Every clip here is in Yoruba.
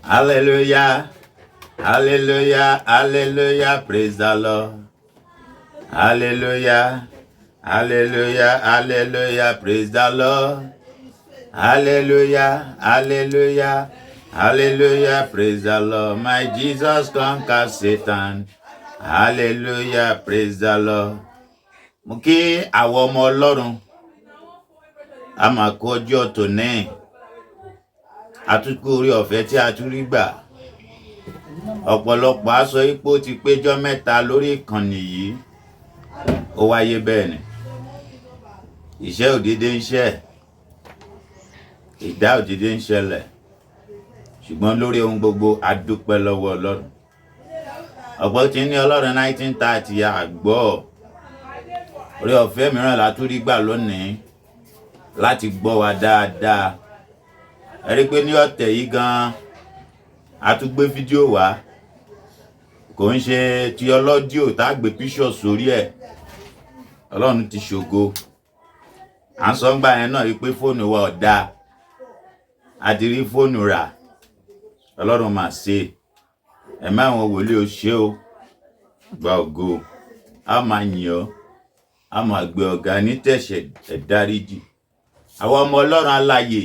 Hallelujah. Hallelujah. Hallelujah. Praise the Lord. Hallelujah. Hallelujah. Hallelujah. Praise the Lord. Hallelujah. Hallelujah. Hallelujah. Praise the Lord. My Jesus conquered Satan. Hallelujah. Praise the Lord. Mo kí àwọn ọmọ Ọlọ́run, a máa kú ọjọ́ tòní. Àtúnkù orí ọ̀fẹ́ tí a tún rí gbà. Ọ̀pọ̀lọpọ̀ aṣọ ipò ti péjọ 3 lórí ìkànnì yìí. Ó wáyé bẹ́ẹ̀ ni. Iṣẹ́ òdìdé ń ṣẹ. Ìdá òdìdé ń ṣẹlẹ̀. Ṣùgbọ́n lórí ohun gbogbo, a dúpẹ́ lọ́wọ́ Ọlọ́run. Ọ̀pọ̀ tí ní Ọlọ́run 1930 àgbọ̀. Orí ọ̀fẹ́ mìíràn la tún rí gbà lónìí láti gbọ́ wa dáadáa. Ẹ rí pé ní ọ̀tẹ̀ yìí gan-an, a tún gbé fídíò wá. Kò ń ṣe ti ọlọ́díò tá a gbé píṣọ̀ sórí ẹ̀. Ọlọ́run ti ṣògo. À ń sọ ńgbà yẹn náà wípé fóònù wa ò dáa. A ti rí fóònù rà. Ọlọ́run mà ṣe. Ẹ̀mí àwọn wòlíì ó ṣe o. Gba ògo. A máa yìn ọ́. A máa gbé ọ̀gá ní tẹ̀sẹ̀ ẹ̀dáríjì. Àwọn ọmọ Ọlọ́run alààyè,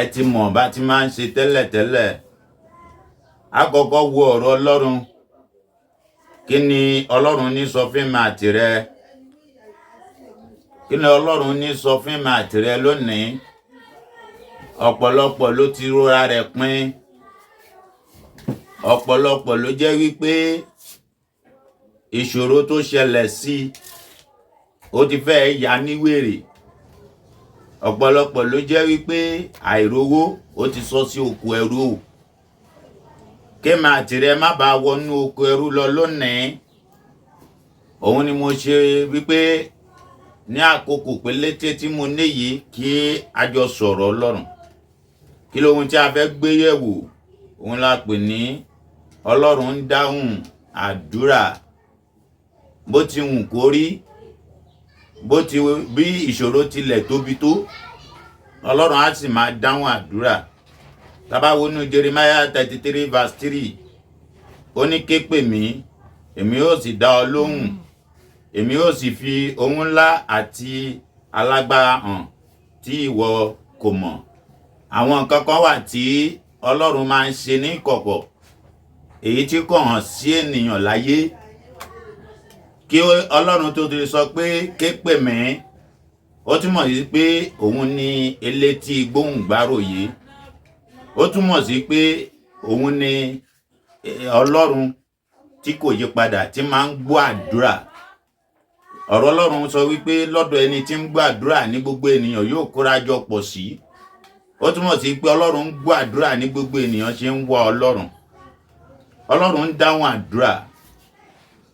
ẹ ti mọ̀ bá ti máa ń ṣe tẹ́lẹ̀tẹ́lẹ̀. A kọ́kọ́ wo ọ̀rọ̀ Ọlọ́run. Kí ni Ọlọ́run ní sọ fún mi àti rẹ? Kí ni Ọlọ́run ní sọ fún mi àti rẹ lónìí? Ọ̀pọ̀lọpọ̀ ló ti rora rẹ̀ pín. Ọ̀pọ̀lọpọ̀ ló jẹ́ wípé ìṣòro tó ṣẹlẹ̀ sí i, ó ti fẹ́ ya ní wèrè. Ọ̀pọ̀lọpọ̀ ló jẹ́ wípé àìrówó ó ti sọ sí oko ẹrú o. Kémi àti rẹ má bàa wọnú oko ẹrú lọ lónìí. Òun ni mo ṣe wípé ní àkókò pélété tí mo ní yìí kí a jọ sọ̀rọ̀ Ọlọ́run. Kí lóhun tí a fẹ́ gbé yẹ̀wò? Òun la pè ní Ọlọ́run ń dáhùn àdúrà. Bó ti wù kó rí, bó ti bí ìṣòro tilẹ̀ tóbi tó, Ọlọ́run á sì máa dáhùn àdúrà. Tá bá wo nú Jeremiah 33 verse 3, ó ní ké pè mí, èmi ó sì dá ọ lóhùn, èmi ó sì fi ohun ńlá àti alágbára hàn tí ìwọ kò mọ̀. Àwọn nǹkan kan wà tí Ọlọ́run máa ń ṣe ní ìkọ̀kọ̀, èyí tí kò hàn sí ènìyàn láyé. Kí Ọlọ́run tó ti sọ pé ké pè mí, ó túmọ̀ sí pé òun ni elétí gbóhùngbáròyé. Ó túmọ̀ sí pé òun ni Ọlọ́run tí kò yí padà, tí máa ń gbọ́ àdúrà. Ọ̀rọ̀ Ọlọ́run sọ wípé lọ́dọ̀ ẹni tí ń gbọ́ àdúrà ní gbogbo ènìyàn yóò kóra jọ pọ̀ sí. Ó túmọ̀ sí pé Ọlọ́run ń gbọ́ àdúrà ní gbogbo ènìyàn ṣe ń wá Ọlọ́run. Ọlọ́run ń dáhùn àdúrà.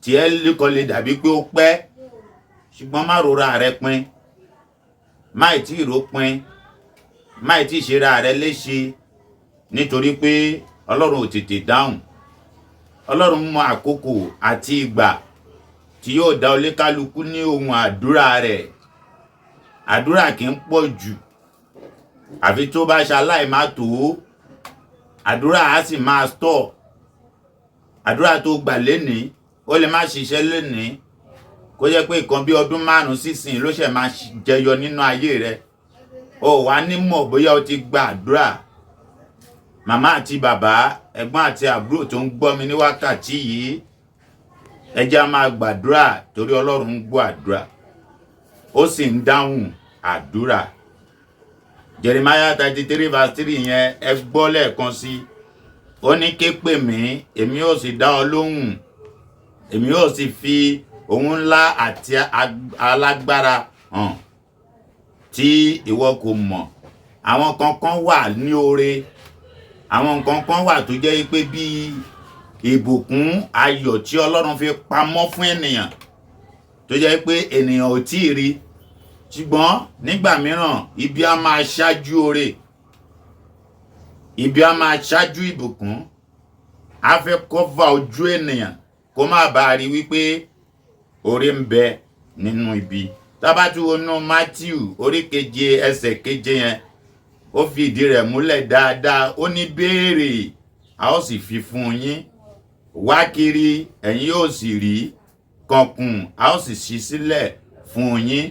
Tí ẹ kọ́ lè dàbí pé ó pẹ́, ṣùgbọ́n má rora rẹ pin, má ì tí ì rò pin, má ì tí ì ṣera rẹ léṣe, nítorí pé Ọlọ́run ò tètè dáhùn. Ọlọ́run mọ àkókò àti ìgbà tí yóò dá oníkálukú ní ohun àdúrà rẹ̀. Àdúrà kì í pọ̀ jù, àfi tó bá ṣaláì má tó. Àdúrà á sì máa stọ̀. Àdúrà tó gbà lénìí, ó lè má ṣiṣẹ́ lénìí, kó jẹ́ pé nǹkan bí ọdún 5 sísìn ló ṣẹ̀ máa jẹyọ nínú ayé rẹ. O wà ní mọ̀ bóyá o ti gba àdúrà. Màmá àti bàbá, ẹ̀gbọ́n àti àbúrò tó ń gbọ́ mi ní wákàtí yìí, ẹ jẹ́ á máa gbàdúrà torí Ọlọ́run ń gbọ́ àdúrà, ó sì ń dáhùn àdúrà. Jeremiah 33 verse 3 yẹn, ẹ gbọ́ lẹ́ẹ̀kan sí. Ó ní ké pè mí, èmi ó sì dá ọ lóhùn, èmi ó sì fi ohun ńlá àti alágbára hàn tí ìwọ kò mọ̀. Àwọn kankan wà ní oore, àwọn nǹkan kan wà tó jẹ́ pé bí ìbùkún ayọ̀ tí Ọlọ́run fi pamọ́ fún ènìyàn, tó jẹ́ pé ènìyàn ò tí ì rí. Ṣùgbọ́n nígbà mìíràn, ibi á máa ṣáájú oore, ibi á máa ṣáájú ìbùkún. Á fẹ́ cover ojú ènìyàn kó má bàa rí wípé oore ń bẹ nínú ibi. Tá bá tún wọnú Matthew orí 7 ẹsẹ̀ 7 yẹn, Ó fi ìdí rẹ̀ múlẹ̀ dáadáa. Ó ní béèrè, a ó sì fi fún yín; wá kiri, ẹ̀yin yóò sì rí; kànkùn, a ó sì ṣí sílẹ̀ fún yín.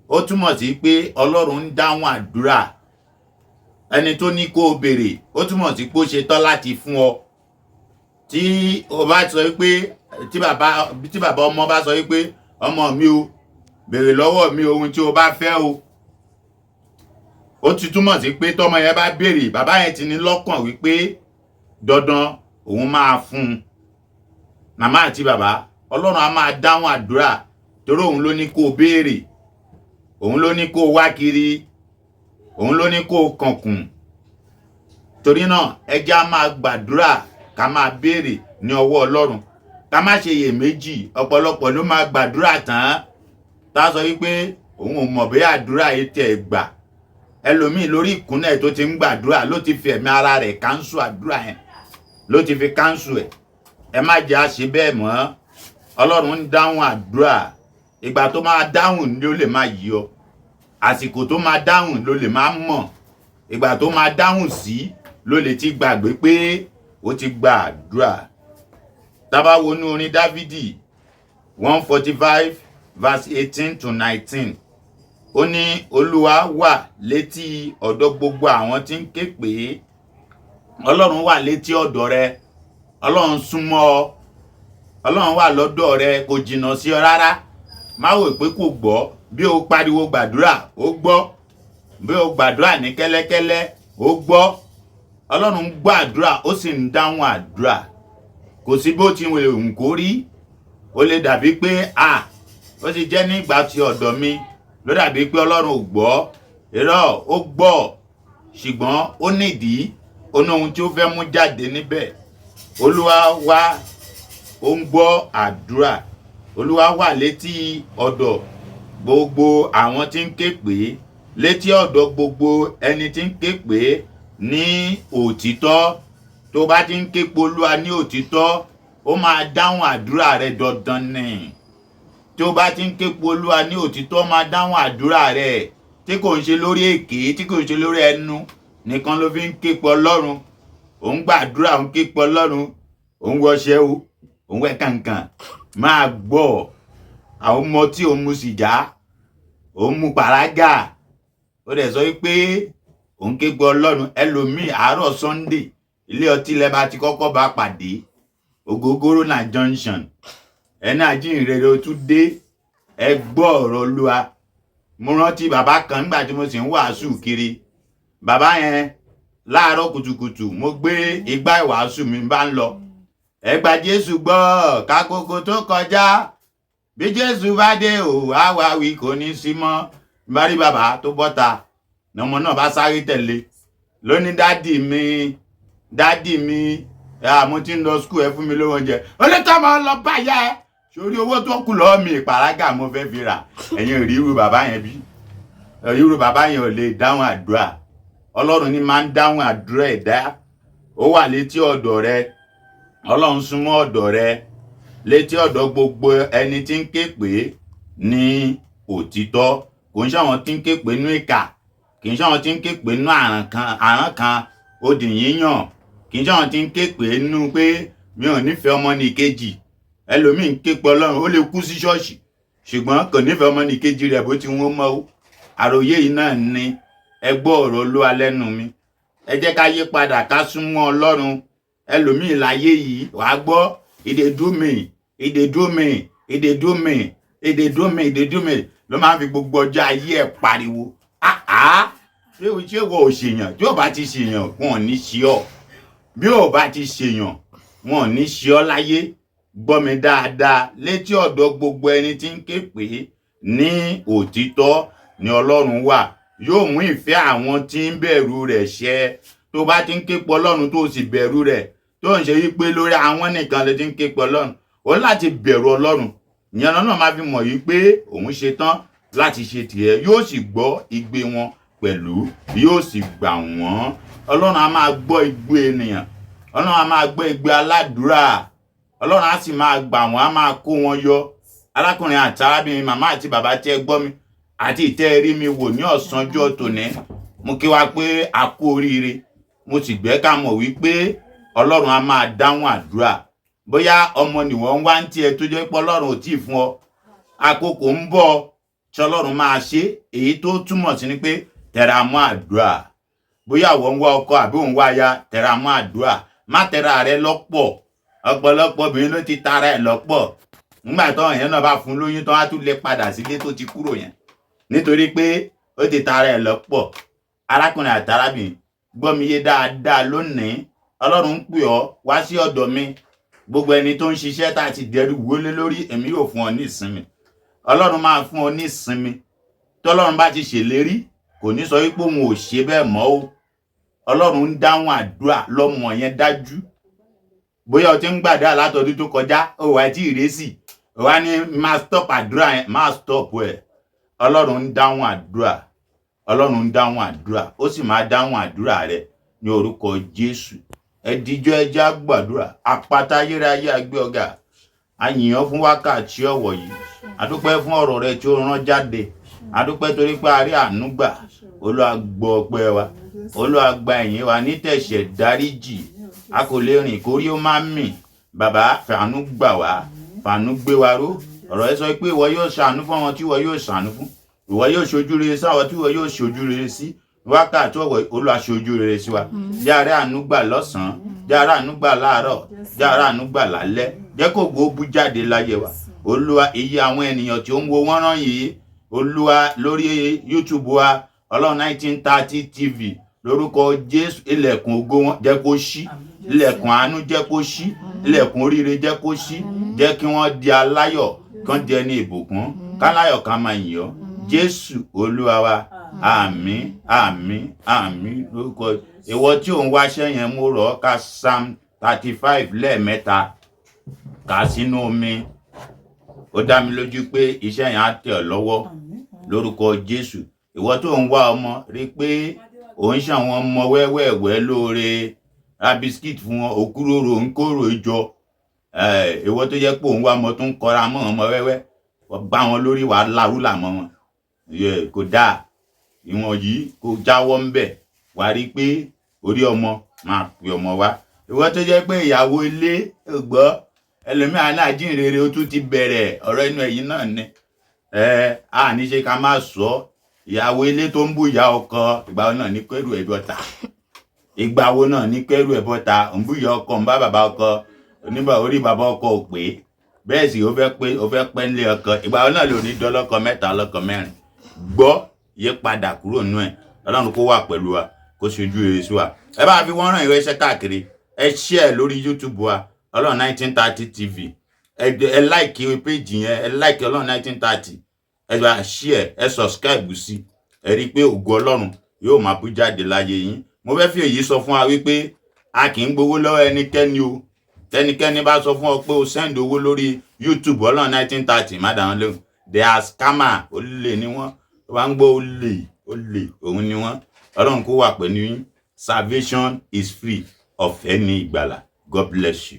Ó túmọ̀ sí pé Ọlọ́run ń dáhùn àdúrà. Ẹni tó ní kó o béèrè, ó túmọ̀ sí pé ó ṣe tán láti fún ọ. Tí o bá sọ pé tí bàbá ọmọ bá sọ pé, "Ọmọ mi o, béèrè lọ́wọ́ mi ohun tí o bá fẹ́ o," ó ti túmọ̀ sí pé tọ́mọ yẹn bá béèrè, bàbá yẹn ti ní lọ́kàn wípé dandan òun máa fún un. Màmá àti bàbá, Ọlọ́run á máa dáhùn àdúrà torí òun ló ní kó o béèrè, òun ló ní kó o wá kiri, òun ló ní kó o kànkùn. Torí náà, ẹ jẹ́ á máa gbàdúrà, ká máa béèrè ní ọwọ́ Ọlọ́run, ká má ṣe iyèméjì. Ọ̀pọ̀lọpọ̀ ló máa gbàdúrà tán, tá a sọ wípé òun ò mọ̀ bóyá àdúrà yìí tẹ̀ gbà. Ẹlòmíì, lórí ìkúnlẹ̀ tó ti ń gbàdúrà ló ti fi ẹ̀mí ara rẹ̀ cancel àdúrà yẹn, ló ti fi cancel ẹ̀. Ẹ má jẹ́ àṣe bẹ́ẹ̀ mọ́. Ọlọ́run ń dáhùn àdúrà. Ìgbà tó máa dáhùn ló lè má yí ọ, àsìkò tó máa dáhùn ló lè má mọ̀, ìgbà tó máa dáhùn sí ló lè ti gbàgbé pé ó ti gba àdúrà. Tá bá wọnú orin Dávìdì 145 verse 18 to 19, ó ní, "Olúwa wà létí ọ̀dọ̀ gbogbo àwọn tí ń ké pè é." Ọlọ́run wà létí ọ̀dọ̀ rẹ. Ọlọ́run súnmọ́ ọ, Ọlọ́run wà lọ́dọ̀ rẹ, kò jìnnà sí ọ rárá. Má wò pé kò gbọ́. Bí o pariwo gbàdúrà, ó gbọ́. Bí o gbàdúrà ní kẹ́lẹ́kẹ́lẹ́, ó gbọ́. Ọlọ́run ń gbọ́ àdúrà, ó sì ń dáhùn àdúrà. Kò sí bó ti wù kó rí, ó lè dàbí pé a ó ti jẹ́ nígbà tí ọ̀dọ̀ mi ló dàbí pé Ọlọ́run ò gbọ́. Irọ́, ó gbọ́, ṣùgbọ́n ó nídìí, ó ní ohun tí ó fẹ́ mú jáde níbẹ̀. Olúwa wá, ó ń gbọ́ àdúrà. Olúwa wà létí ọ̀dọ̀ gbogbo àwọn tí ń ké pè é, létí ọ̀dọ̀ gbogbo ẹni tí ń ké pè é ní òtítọ́. Tó bá ti ń ké pe Olúwa ní òtítọ́, ó máa dáhùn àdúrà rẹ, dandan ni. Tó bá ti ń ké pe Olúwa ní òtítọ́, ó máa dáhùn àdúrà rẹ, tí kò ń ṣe lórí èké, tí kò ń ṣe lórí ẹnu nìkan ló fi ń ké pe Ọlọ́run. Òun gbàdúrà, òun ké pe Ọlọ́run, òun wọṣẹ́ o, òun wẹ̀ kàǹkàn, máa gbọ́ àwọn ọmọ tí òun mu sìgá, òun mu pàrágà, ó dẹ̀ sọ pé òun ké pe Ọlọ́run. Ẹlòmíì, àárọ̀ Sunday, ilé ọtí lẹ́ba ti kọ́kọ́ bá pàdé, ògógóró náà junction. Ẹni àjíǹrere ó tún dé, ẹ gbọ́ ọ̀rọ̀ Olúwa. Mo rántí bàbá kan nígbà tí mo sì ń wàásù kiri. Bàbá yẹn, láàárọ̀ kùtùkùtù, mo gbé igbá ìwàásù mi bá ń lọ. "Ẹ gba Jésù gbọ́ kákòókò tó kọjá. Bí Jésù bá dé o, àwa wí kò ní sí mọ́." Bá rí bàbá tó bọ́ta, ní ọmọ náà bá sáré tẹ̀lé lóní, "Daddy mi, daddy mi, mo ti ń lọ school, ẹ fún mi lówó oúnjẹ." Ó ní tọ́ máa lọ báyà ẹ sórí owó tó kù lọ́wọ́ mi, ìpàrágà mo fẹ́ fi rà. Ẹ̀yin ò rí irú bàbá yẹn bí? Irú bàbá yẹn ò lè dáhùn àdúrà. Ọlọ́run ní máa ń dáhùn àdúrà ẹ̀dá. Ó wà létí ọ̀dọ̀ rẹ. Ọlọ́run súnmọ́ ọ̀dọ̀ rẹ, létí ọ̀dọ̀ gbogbo ẹni tí ń ké pè é ní òtítọ́. Kò ń ṣe àwọn tí ń ké pè nú ìkà, kì í ṣe àwọn tí ń ké pè nú àrùn kan, àrùn kan odì yíyàn, kì í ṣe àwọn tí ń ké pè nú pé mi ò nífẹ̀ẹ́ ọmọnìkejì. Ẹlòmíì ń ké pe Ọlọ́run, ó lè kú sí ṣọ́ọ̀ṣì, ṣùgbọ́n kò nífẹ̀ẹ́ ọmọnìkejì rẹ̀ bó ti wọ́n mọ́ ó. Àròyé yìí náà ni. Ẹ gbọ́ ọ̀rọ̀ Olúwa lẹ́nu mi. Ẹ jẹ́ ká yí padà, ká súnmọ́ Ọlọ́run. Ẹlòmíì láyé yìí, wàá gbọ́, "E dey do me, e dey do me, e dey do me, e dey do me, e dey do me," ló máa ń fi gbogbo ọjọ́ ayé ẹ̀ pariwo. Àá, ṣé wọ́n ò ṣèyàn? Tí ò bá ti ṣèyàn, wọn ò ní ṣe ọ́. Bí ò bá ti ṣèyàn, wọn ò ní ṣe ọ́ láyé. Gbọ́ mi dáadáa: létí ọ̀dọ̀ gbogbo ẹni tí ń ké pè é ní òtítọ́ ni Ọlọ́run wà. Yóò mú ìfẹ́ àwọn tí ń bẹ̀rù rẹ̀ ṣẹ. Tó bá ti ń ké pe Ọlọ́run, tó sì bẹ̀rù rẹ̀, tó ń ṣe wípé lórí àwọn nìkan lè ti ń ké pe Ọlọ́run, ó láti bẹ̀rù Ọlọ́run. Ìyẹn lọ́nà máa fi mọ̀ yìí pé òun ṣe tán láti ṣe tiẹ̀. Yóò sì gbọ́ igbe wọn pẹ̀lú, yóò sì gbà wọ́n. Ọlọ́run á máa gbọ́ igbe ènìyàn, Ọlọ́run á máa gbọ́ igbe aládùúrà, Ọlọ́run á sì máa gbà wọ́n, á máa kó wọn yọ. Arákùnrin àti arábìnrin, màmá àti bàbá tí ẹ gbọ́ mi àti ìtẹ́ rí mi wò ní ọ̀sánjọ́ tòní, Mo kí wa pé a kú oríire. Mo sì gbẹ́ ká mọ̀ wípé Ọlọ́run á máa dáhùn àdúrà. Bóyá ọmọ nìwọ̀n ń wá ń tiẹ̀ tó jẹ́ pé Ọlọ́run ò tíì fún ọ, àkókò ń bọ̀ tí Ọlọ́run máa ṣe. Èyí tó túmọ̀ sí ni pé tẹra mọ́ àdúrà. Bóyá wọ́n ń wá ọkọ àbí òun wá aya, tẹra mọ́ àdúrà. Má tẹra rẹ lọ́pọ̀. Ọ̀pọ̀lọpọ̀ obìnrin ló ti tara ẹ̀ lọ́pọ̀. Nígbà tó yẹn náà bá fún lóyún tó wá tún lè padà sílé tó ti kúrò yẹn, nítorí pé ó ti tara ẹ̀ lọ́pọ̀. Arákùnrin àti arábìnrin, gbọ́ mi yé dáadáa lónìí. Ọlọ́run ń pè ọ́ wá sí ọ̀dọ̀ mi. Gbogbo ẹni tó ń ṣiṣẹ́ tá a ti dẹrù wọlé lórí, èmi yóò fún ọ ní ìsinmi. Ọlọ́run máa fún ọ ní ìsinmi. Tọ́lọ́run bá ti ṣèlérí, kò ní sọ wípé òun ò ṣe bẹ́ẹ̀ mọ́ o. Ọlọ́run ń dáhùn àdúrà lọ́mọ yẹn dájú. Bóyá o ti ń gbàdúrà látọdún tó kọjá, ó wà tí ìrẹsì wà ní, máa stop àdúrà yẹn, máa stop ẹ̀. Ọlọ́run ń dáhùn àdúrà. Ọlọ́run ń dáhùn àdúrà, ó sì máa dáhùn àdúrà rẹ ní orúkọ Jésù. Ẹ díjọ́, ẹ já gbàdúrà. Àpáta ayérayé, agbé ọ̀gá, a yìn ọ́ fún wákàtí ọ̀wọ̀ yìí. A dúpẹ́ fún ọ̀rọ̀ rẹ tí ó rán jáde. A dúpẹ́ torí pé a rí àánú gbà. Olúwa, gbọ́ ọpẹ́ wa. Olúwa, gba ẹ̀yìn wa. Ní tẹ̀sẹ̀ dáríjì, a kò lè rìn kórí ó má mì. Bàbá, fàánú gbà wá, fàánú gbé wa ró. Ọ̀rọ̀ ẹ sọ pé ìwọ yóò ṣàánú fún àwọn tí ìwọ yóò ṣàánú fún, ìwọ yóò ṣojú rere sáwọn tí ìwọ yóò ṣojú rere sí. Wákàtí ọ̀wọ̀, Olúwa, ṣojú rere sí wa. Jẹ́ a rí àánú gbà lọ́sàn-án, jẹ́ a rí àánú gbà láàárọ̀, jẹ́ a rí àánú gbà lálẹ́. Jẹ́ kó gbó bú jáde láyé wa. Olúwa, iye àwọn ènìyàn tí ó ń wo wọ́n rán yìí, Olúwa, lórí YouTube wa, Ọlọ́run 1930 TV, lórúkọ Jésù, ilẹ̀kùn ògo wọn, jẹ́ kó ṣí. Ilẹ̀kùn àánú, jẹ́ kó ṣí. Ilẹ̀kùn oríire, jẹ́ kó ṣí. Jẹ́ kí wọ́n di aláyọ̀, kí wọ́n di ẹni ìbùkún, káláyọ̀ ká máa yìn ọ́. Jésù Olúwa wa, àmín, àmín, àmín lórúkọ. Ìwọ tí ò ń wáṣẹ́ yẹn, mo rọ̀ ọ́, ka Psalm 35 lẹ́ẹ̀mẹ́ta, kà á sínú omi. Ó dá mi lójú pé iṣẹ́ yẹn á tẹ̀ ọ́ lọ́wọ́ lórúkọ Jésù. Ìwọ tó ń wá ọmọ, rí i pé ò ń ṣàwọn ọmọ wẹ́wẹ́wẹ́ lóore, ra biscuit fún wọn, òkúròrò ń kóró ìjọ. Ìwọ tó jẹ́ pé òun wá ọmọ tó ń kọra mọ́ ọmọ wẹ́wẹ́, wọ́n bá wọn lórí, wàá larúlà mọ́ wọn, kò dáa. Ìwọ̀n yìí kò jáwọ́ ń bẹ̀, wàá rí i pé orí ọmọ máa pè ọmọ wá. Ìwọ tó jẹ́ pé ìyàwó ilé gbọ́ ẹlòmíràn náà, jíǹrere, ó tún ti bẹ̀rẹ̀ ọ̀rọ̀ inú ẹ̀yìn náà ni ẹ á ní ṣe ká má sọ. Ìyàwó ilé tó ń bú ìyá ọkọ, ìgbà wo náà ní kẹrù ẹ bọ́ta? Ìgbà wo náà ní kẹrù ẹ bọ́ta? Ń bú ìyá ọkọ, ń bá bàbá ọkọ oníbà, orí bàbá ọkọ ò pé, bẹ́ẹ̀ sì ó fẹ́ pé ó fẹ́ pẹ́ nílé ọkọ. Ìgbà wo náà lò ní dọ́lọ́kọ mẹ́ta, lọ́kọ mẹ́rin? Gbọ́, yé padà kúrò nínú ẹ̀. Ọlọ́run kó wà pẹ̀lú wa, kó ṣojú rere sí wa. Ẹ bá fi wọ́n ràn ìrẹsẹ̀ káàkiri. Ẹ share lórí YouTube wa, Ọlọ́run 1930 TV. Ẹ like page yẹn, ẹ like Ọlọ́run 1930, ẹ bá share, ẹ subscribe sí. Ẹ rí i pé ògo Ọlọ́run yóò máa bú jáde láyé yín. Mo fẹ́ fi èyí sọ fún wa wípé a kì í gbowó lọ́wọ́ ẹnikẹ́ni o. Tẹnikẹ́ni bá sọ fún ọ pé o send owó lórí YouTube Ọlọ́run 1930, má dá wọn lóhùn. They are scammer. Olè ni wọ́n. Tó bá ń gbọ́ olè, olè òun ni wọ́n. Ọlọ́run kó wà pẹ̀lú yín. Salvation is free. Ọ̀fẹ́ ní ìgbàlà. God bless you.